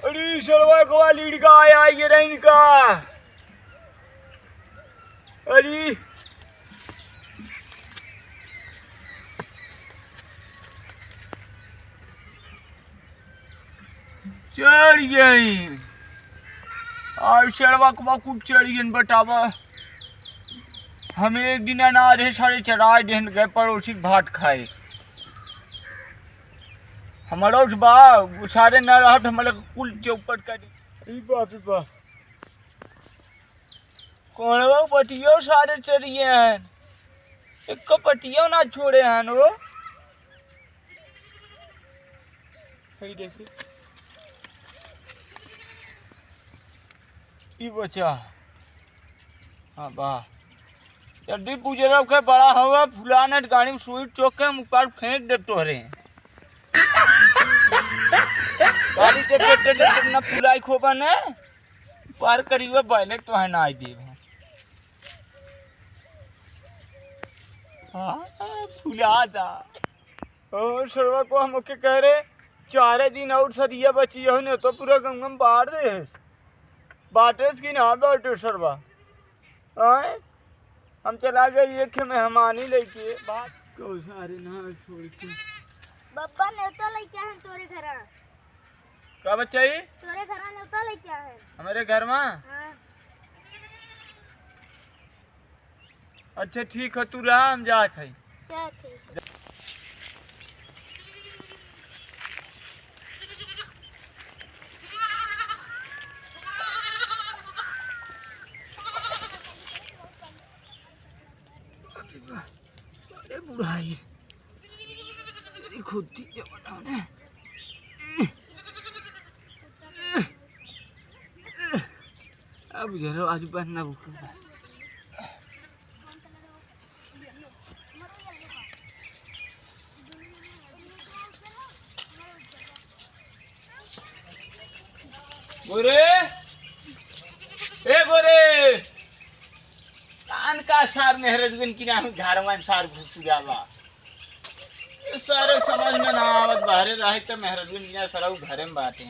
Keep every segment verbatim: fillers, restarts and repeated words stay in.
अरे सरवा को वाली का आया ये रही का। अरे चढ़ गई। और सरवा को कुछ चढ़ गई बतावा। हम एक दिन अनाज है सारे चराए देहन गए पड़ोसी के भात खाए। हमारा उस बा, उ सारे न रहत, हमारे कुल चौपट कर दी। ई बाप रे बाप। कौन बा पटियो सारे चरिए हैं। एक पटियो ना छोड़े हैं वो। सही देखिए। ई बचा। हाँ, बा। जल्दी बुजरब के बड़ा हवा, फुलानट गाड़ी में सुई चोक के मुँह पर फेंक दे तोहरे। गाड़ी के टेटे टेटे ना फुलाई खोबा ने। पार करीबा बैलेक तो है ना आई देब। हाँ, फुला दा। ओ सरवा को हम ओके कह रहे, चारे दिन और सदिया बची हो ने तो पूरा गंगम बाढ़ दे। बाटेस की ना बाटे सरवा। आए? हम चला गए एक मेहमानी लेके। बात को सारे ना छोड़ के। बब्बा नेवता लेके आए तोरे घरा। का बच्चा ई? तोरे घरा नेवता लेके आए। हमारे घर में? हाँ। अच्छा ठीक है, तू रहा, हम जात है। चल ठीक। अरे बुढ़ाई, मेरी खुद थी जो बनाने। अब जरा आज बनना बुक। गोरे, ए गोरे, कान का सार मेहररुन की नाम घर में सार घुस जावा। ये सारे समझ में ना आवत, बाहरे रहे तो मेहररुन की ना सरऊ घरे में बाटे।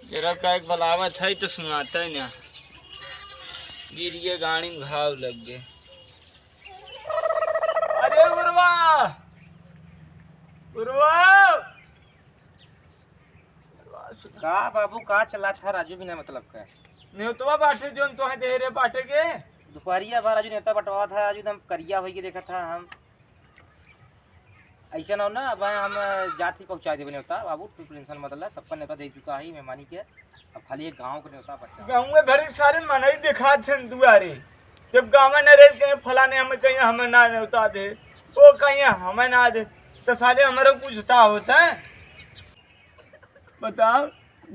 जरा का एक बलावत है तो सुनाता ही ना। गिरिए गाड़ी में घाव लग गए। अरे उर्वा, उर्वा। का बाबू, का चला था राजू बिना मतलब का? नेवतवा बाटे जोन तोहे दे रे बाटे के। दुपहरिया भर राजू नेवता बंटवा था, राजू एकदम करिया होई के देखा था हम। ऐसा ना हो ना, अब हम जात ही पहुँचा देबे नेवता बाबू, तू टेंशन मत ला, सबका नेवता दे चुका है मेहमानी के। अब खाली एक गाँव के नेवता बचा। गाँव में भरे सारे मनई दिखात हैं दुआरे। जब गाँव में न रहे कहीं फलाने हमें कहीं हमें ना नेवता दे, वो कहीं हमें ना दे, तो सारे हमारे पूछता होता है। बताओ,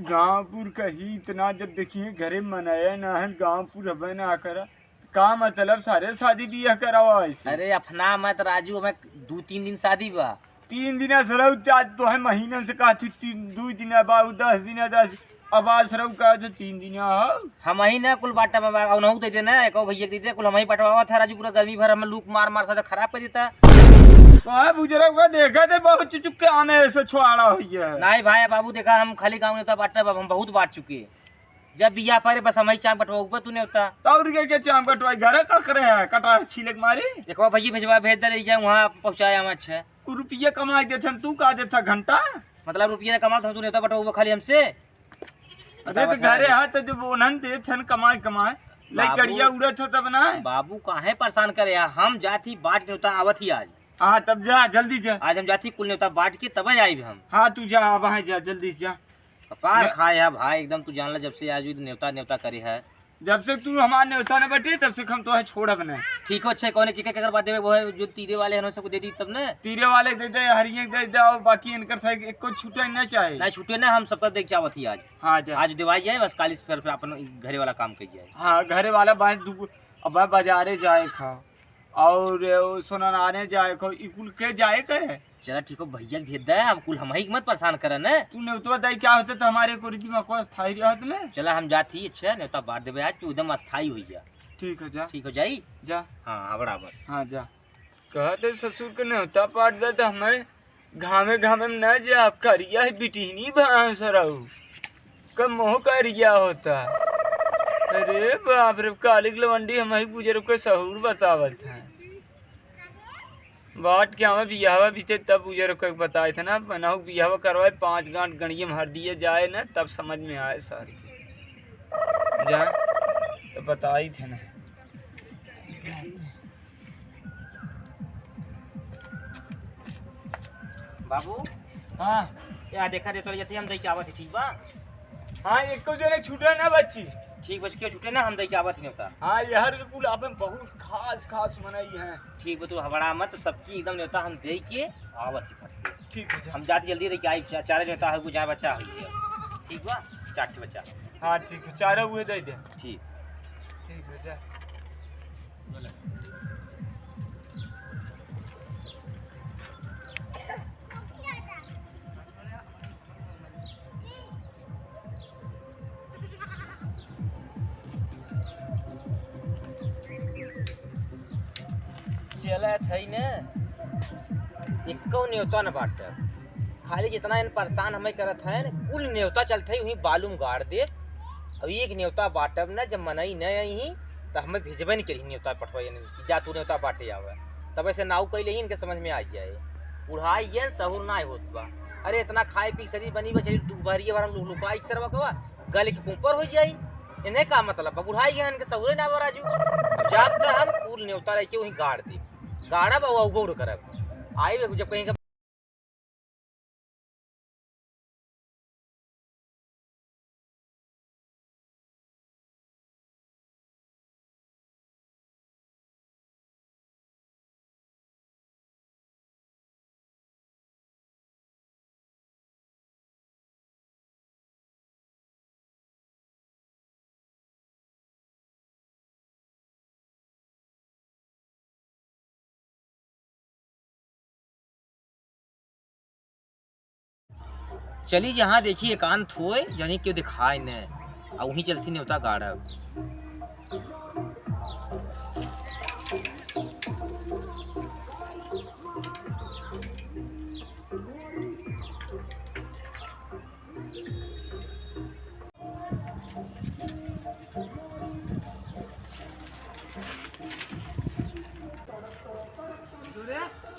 गाँवपुर कही इतना जब देखिए घरे मनई ना है, गाँवपुर हमें ना करा, का मतलब सारे शादी बियाह करावा ऐसे? अरे अफना मत राजू, हमें दू तीन दिन शादी बा। तीन दिन सरऊ, आज तो है महीनन से कहा थी तीन, दू दिन बा, दस दिन, दस, अब आज सरऊ कहा तो तीन दिन हो। हम ही ना कुल बाटा में, उनहु दे देना, एको भैया के दे दे, कुल हम ही बंटवावा था राजू, पूरा गर्मी भर हम लूक मार मार साथ खराब कर देता। तो है बुजुर्ग का देखा थे बहुत चुचुक के आने से छुआड़ा हुई है। नहीं भाई बाबू देखा, हम खाली गाँव में तो बाटा, अब हम बहुत बांट चुके। जब बियाह परे बस हम ही चाम कटवाऊबा तू नेवता। तो और के, के चाम कटवाई? घरे कख रहे हैं, कटार छीले के मारी। देखो भैया भेजवा, भेज दे रही जाए, वहाँ पहुँचाए हम। अच्छा। तू रुपये कमाई देथन, तू का देथा घंटा? मतलब रुपये ना कमात हम, तू नेवता बंटवाऊबा खाली हमसे? अरे तो बतावत है घरे राजू। है तो जब ओनन देथन कमाई कमाई, लई बाबू, गड़िया उड़त हो तब ना। बाबू काहे परेशान करे यार, हम जात ही बाट नेवता आवत ही आज। हाँ तब जा, जल्दी जा। आज हम जात ही कुल नेवता बाट के तब आइब हम। हाँ तू जा, अब जा, जल्दी जा। कपार मैं खाए है भाई एकदम, तू जान ला जब से आज नेवता नेवता करे है। जब से तू हमार नेवता न बटे तब से हम तोहे छोड़ब न। ठीक हो, अच्छा कौन के के कर बात देवे, वो है जो तीरे वाले हैं सबको दे दी तब न। तीरे वाले दे दे, हरिये दे दे, और बाकी इनकर से एको छूटे न चाहे। नहीं छूटे ना, हम सबका देख जावत ही आज। हाँ जा। आज देवाई जाए बस, काली से फिर, फिर अपन घरे वाला काम कर जाए। हाँ घरे वाला बांध दू, अब बाजारे जाए खा। और वो सोनाराने जाए को, ई कुल के जाए करे? चला ठीक हो, भैया के भेज दे, अब कुल हम ही के मत परेशान करे न। तू नेवतवा दई क्या होते तो हमारे को रीति में कोई स्थायी रहत ले। चला हम जात ही, अच्छा नेवता बांट देबे आज, तू एकदम अस्थायी हो जा। ठीक हो जा। ठीक हो जाई? जा। हाँ, हाँ, बराबर। हाँ, जा। कहते ससुर के नेवता पाट दे तो हमें घामे घामे में न जा, करिया है बिटिहनी भांसरऊ। कब मोह करिया होता। अरे बाप रे, कालिक लवंडी हम ही गुजर के सहूर बतावत हैं। बाट के हमें बियाहवा बीते तब गुजर के बताए थे ना, बनाऊ बियाहवा करवाए, पाँच गांठ गणिये में हर दिए जाए ना, तब समझ में आए सारी के। जा, तो बताई थे ना। बाबू। हाँ। या देखा दे, तोरे जते हम दई के आवत ही, ठीक बा? हाँ, एको जने छूटे ना बच्ची। ठीक बा, क्यों छूटे ना, हम दई के आवत ही नेवता। हाँ, यहर के कुल आपन बहुत खास, खास मनई हैं। ठीक बा, तू हबड़ा मत, सबकी एकदम नेवता हम दई के आवत ही फट से। ठीक बा, जा। हम जाती जल्दी दई के आई, चा-, चारे नेवता है, वो जहाँ बच्चा हुई है। ठीक बा, चार ठे बच्चा। हाँ, ठीक है, चारे हुए दे दे। ठीक। ठीक है, जा। चलत हई न, एक्को नेवता न बाटे। खाली जितना एन परेशान हमें करत हैं, कुल नेवता चलत है, वहीं बालू में गाड़ दे। अब एक नेवता बाटब न, जब मनई न आई, त हमें भेजबे नहीं करी नेवता पठवाई, यानी कि जा तू नेवता बाटे आवे। तब ऐसे नाव कई ले इनके समझ में आ जाए। बुढ़ाई ये सहूर ना होत बा। अरे इतना खाए पी के शरीर बनी बा, शरीर दुख भरी बार हम लोग लुकाई के सरवा कवा, गले के ऊपर हो जाई। इन्हें का मतलब बा? बुढ़ाई ये इनके सहूरे ना बा राजू। जाब त हम कुल नेवता लेके वहीं गाड़ दे। गाड़ब और उगौर करब। आई जब कहीं का चली जहाँ देखी एकांत होए, जानी क्यों दिखाए न, आ वहीं चलती नेवता गाड़ब।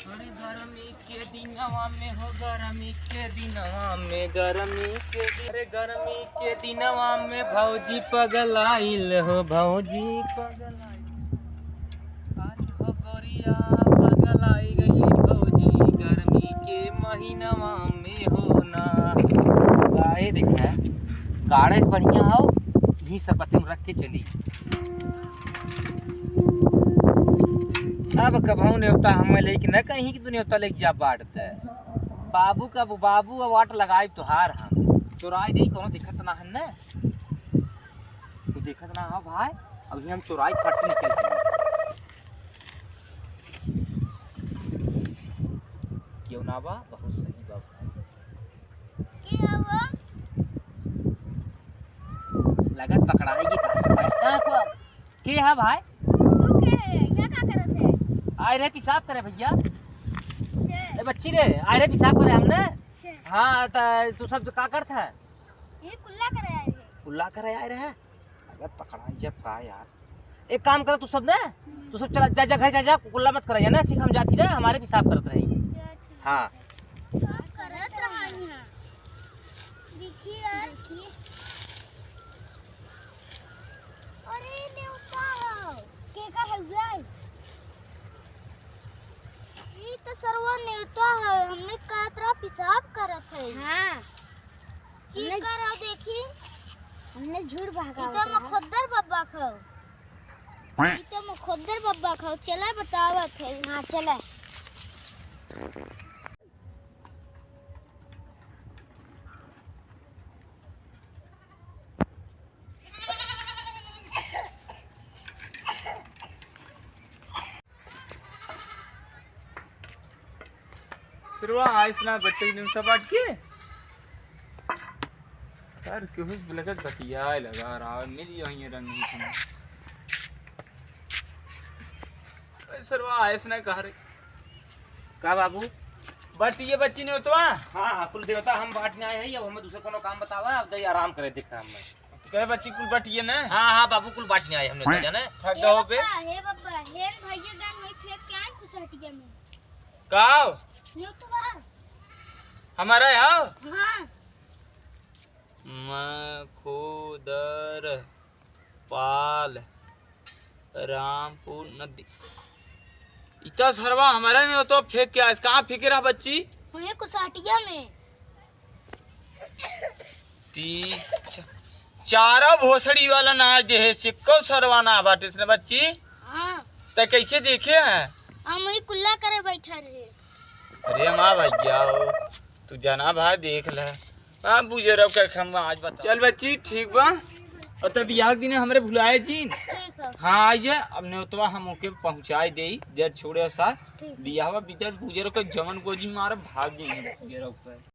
अरे गर्मी के दिनवा में हो, गर्मी के दिनवा में, गर्मी के दिन, अरे गर्मी के दिनवा में भौजी पगलाइल हो, भौजी पगलाइल। अरे हो गोरिया पगलाई गई भौजी, गर्मी के महीनवा में हो ना। गाय देखा, गाड़े से बढ़िया हो, भी सब पत्ते में रख के चली। अब कबहू नेवता हमें लेके न कहीं कि तू नेवता लेके जा बाट दे। बाबू का, बाबू अब वाट लगाई तोहार हम। चोराई दे, कोनो दिक्कत ना है न। तू देखत ना हो भाई, अभी हम चोराई फट से निकल जाए। क्यों ना बा, बहुत सही बा भाई। के हवा? लगत पकड़ाई की का समझता है को? के है भाई? तू के है? यहाँ का करत है? आए रहे पेशाब करे भैया। छे। ए बच्ची रे, आए रहे पेशाब करे हमने। छे। हाँ, त तू सब का करत है? ये कुल्ला करे आए रहे। कुल्ला करे आए रहे? अगर पकड़ाई जब का यार। एक काम कर तू सब ना, तू सब चला जा, जा घर जा, जा, कुल्ला मत कराइए ना, ठीक, हम जाती ना, हमारे पेशाब करत रही। अच्छा, ठीक। हाँ। का करत रहा यहाँ? देखी यार। देखी। अरे, नेवता हो। के का है यार? ई तो सरवा नेवता है, हमने कहत रहा पेशाब करत है। हाँ। की हमने करो देखी? हमने झूठ बहकावत इतना रहा। मखोद्दर बब्बा खाओ। इतना मखोद्दर बब्बा खाओ, चला बतावत है। हाँ, चला। सिरवा आइस ना बच्चे के दिन सब बात के। यार, केहू से लगत बतियाए लगा रहा, मिल जाइए रंग नहीं सुना। अरे सरवा, आइस ना कह रे। का बाबू? बटिए बच्ची नेवतवा। हाँ, हाँ, कुल देवता हम बाँटने आए हैं, अब हमें दूसरे कोनो काम बतावा, अब दई आराम करे, देख हम। कहे बच्ची कुल बटिए ना? हाँ, हाँ, बाबू, कुल बाँटने आए हमने तो जाने। थक गए हो बे? बप्पा, हे बप्पा, हेन भैया गान वही फेंक के आए कुछ हटिया में। का हो? नेवतवा। हमारा है हो? हाँ। मखोदर पाल रामपुर नदी। इतना सरवा हमारा नेवतवा फेंक के आइस। कहाँ फेंके रहा बच्ची? वहीं कुसाटिया में। ती च-, चारा भोसड़ी वाला ना देहे से कौ सरवा ना बाटे इसने बच्ची? हाँ। त कैसे देखे हैं? हम वही कुल्ला करे बैठा रहे। अरे माँ भैया हो, तू जाना भाई देख ले। हाँ, बुजुर्ग का हम आज बता। चल बच्ची, ठीक बा। और तब बियाह के दिन हमरे भुलाए जी। ठीक है। हाँ, आइए, अब नेवतवा हम ओके पहुँचाए देई, जब छोड़े साथ। ठीक। बियाहवा बीतत बुजुर्ग का जवन गोजी मारब, भाग जाइए बुजुर्ग का।